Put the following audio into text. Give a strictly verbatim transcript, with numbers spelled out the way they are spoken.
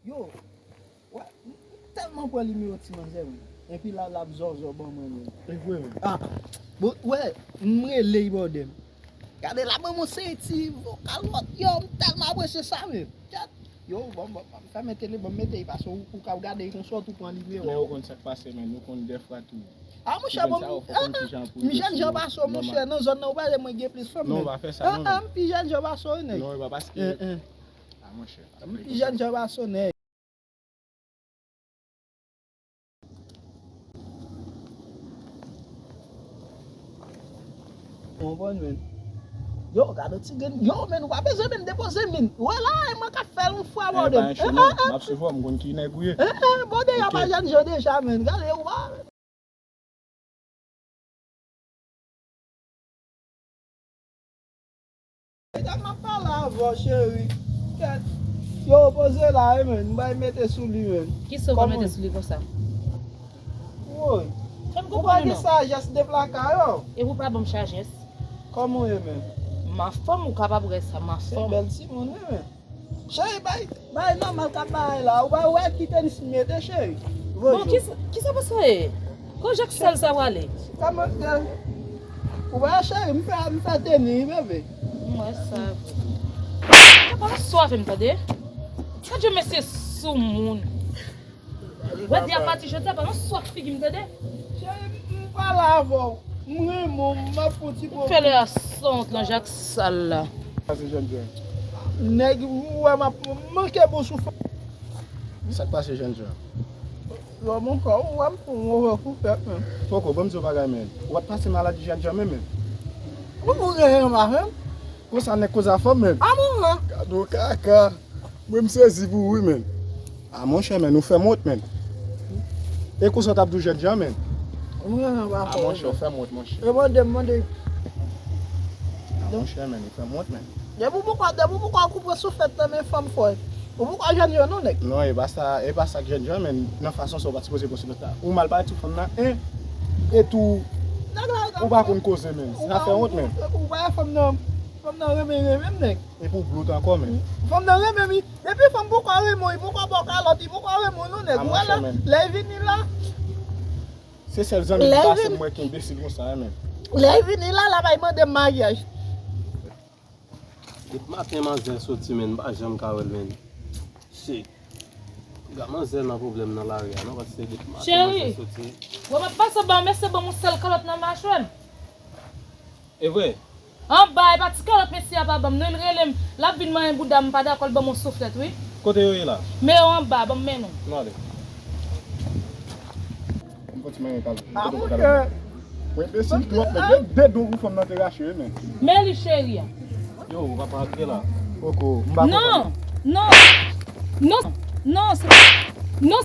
Yo, wè, m tèlman pran nimewo ti manzè, wi. Epi la, l ap zòzò ban mwen, men. E vre, men. Ah, bon, wè, m rele l bòdè m. Gade la, ban mwen seri ti vokal lòt. Yo, m tèlman apresye sa, men. Tchèt. Yo, bon, bon, bon, fèmen tele, ban m mete l, paske ou, ou ka gade l konsa, ou pran nimewo. Men ou konn sa k pase, men. Nou konn dèfwa tou. Ah, monchè, bon, ah, ah, m jèn jan pase w, monchè, nan zòn nan, ou pa wè mwen gen plis fanm, men. Non, ou pa fè sa, non, men. Ah, ah, m pi jèn jan pase w, wi, nèg. Non, e pa paske. Ah, monchè. M pi jèn jan pase w, nèg. Konprann, men. Yo, gade ti grenn. Yo, men, ou pa bezwen menm depoze, men. Wè la, e mwen k ap fè l yon fwa, bòdè. Eh, pa enche, non. M ap swiv ou, m konn ki nèg ou ye. Eh, eh, bòdè, y ap pa jèn jan deja, men. Gade, ou pa. Etan m ap pale avè w, cheri. Kèt. Yo, poze la, wi, men. M bay mete sou li, men. Kisa w konn mete sou li konsa? Woy. Fè m konprann ou non. Ou pa gen sajès de plaka yo. E ou pa ban m sajès. Kòman w ye, men? M anfòm, ou kapab wè sa, m anfòm. Se bèl timoun, wi, men. Cheri, bay, bay nòmal k ap bay la. Ou pa wè ki tenis m mete, cheri? Bon, kisa, kisa pase w ye? Kote jak sal sa prale? Kòman, ou wè, cheri, m fè, m fè tenis, bebe. M wè sa. Sa pa swaf, m tande. Sa je mesye sou moun. Wè di a pati jodi a, pa nan swaf figi m tande. Cheri, m pale avè w. M renmen w, m ap fè yon ti pwopo. Fè lè a san w t nan jak sal la. Sa se jèn jan. Nèg, ou wè m ap manke bon souflè. Sa k pase jèn jan? Yo, mon kò, ou wè m pou m wè pou fèt, men. Poko, ban m di w bagay, men. Ou pa t pase maladi jèn jan menm, men. Ou, ou gen yon afè, men. Konsa nèg koze a fanm, men. A, mon, men. Gade yon kaka. Mwen m sezi pou ou wi, men. A monchè, men, ou fè m wont, men. E konsa w t ap di w jèn jan, men. Mwen renmen pa fò. A monchè, ou fè m wont, monchè. E mande, mande. A monchè, men, ou fè m wont, men. Depi ou poko, depi ou poko koupe souflèt nan men fanm fò. Ou poko jèn jan non, nèg. Non, e pa sa, e pa sa k jèn jan, men, nan fason sa ou pa t sipoze konsidere sa. Ou mal pale sou fanm nan, en. E tou, ou pa konn koze, men. Sa fè wont, men. Ou pa fanm nan, fanm nan renmen, renmen, nèg. Epi w blot ankò, men. Fanm nan renmen m, wi. Depi fanm poko renmen w, li poko ba w kalòt, li poko renmen w non, nèg. Ou wè la, lè l vini la. Se sèl zanmi ki pase m wè ki enbesil konsa, men. Lè l vini la, l ap al mande m maryaj. Depi maten manzè soti, men, m pa janm ka wè l, men. Shit. Gade manzè nan pwoblèm nan lari a, non, paske depi maten manzè soti. Cheri, w ap pase ban mesye ban m yon sèl kalòt nan machwè m. E vre? Anba, e pa ti kalòt mesye a pa ban m, non, li rele m. L ap vin manyen bouda m, m pa dakò, l ban m yon souflèt, wi. Kote yo ye la? Men yo anba, ban m mennen w. Nou ale. M fò ti manyen kalòt. A, monchè. Mwen enbesil twòp, men. De, de don pou fanm nan te rache, wi, men. Men li, cheri a. Yo, ou pa pa antre la. Poko, m pa konprann. Non, non, non, non, se, non.